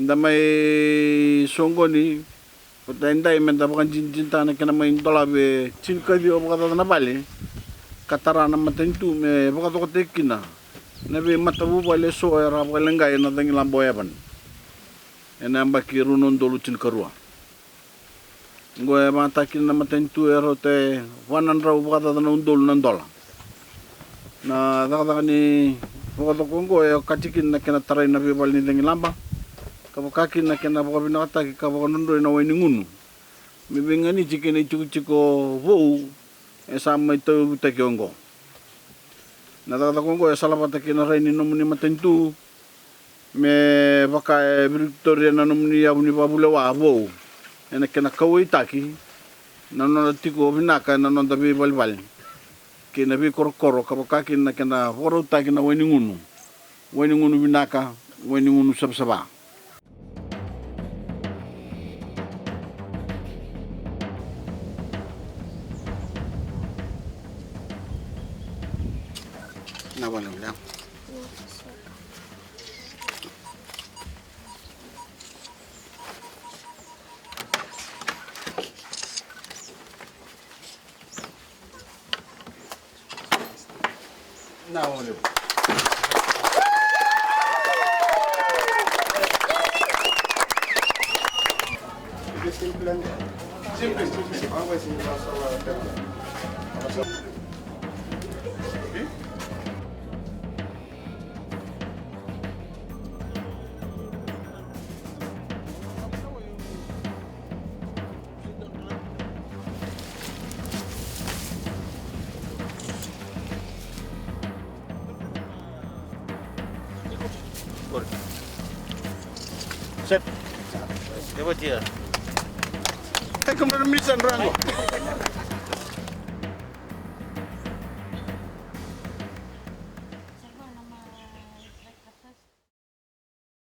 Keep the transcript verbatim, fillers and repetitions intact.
Da mai soqoni, vata edai me da vakadinadinataka na kena mai dolavi e tinikaciwa vakacaca na vale, ka tara na matanitu me vakacokotaki kina na veimatavuvale eso era vakaleqai ena cagilaba o Evan ena yabaki rua na udolu tinikarua. Oqo e vakayagataka kina na matanitu e rauta e va na drau vakacaca na udolu na dola. Na cakacaka ni vakacoko oqo e okati kina na kena tarai na veivale ni cagilaba, ka vaka kina na kena vakavinakataki ka vakadrodroi na wai ni gunu me veiganiti kei na itikotiko vou e sa mai tauyavutaki oqo. Na cakacaka oqo e salavata kei na rai ni nomuni matanitu me vaka e viritoria na nomuni yavu ni vakavulewa vou ena kena kauwaitaki na nona tiko vinaka ena noda veivalevale kei na veikorokoro, ka vaka kina na kena vakarautaki na wai ni gunu, wai ni gunu vinaka, wai ni gunu savasava. Na vale, vale. Na vale. Simples, simples. Vamos a ver si pasa la tela. Set. Devatia. Thank you, Mister Rango.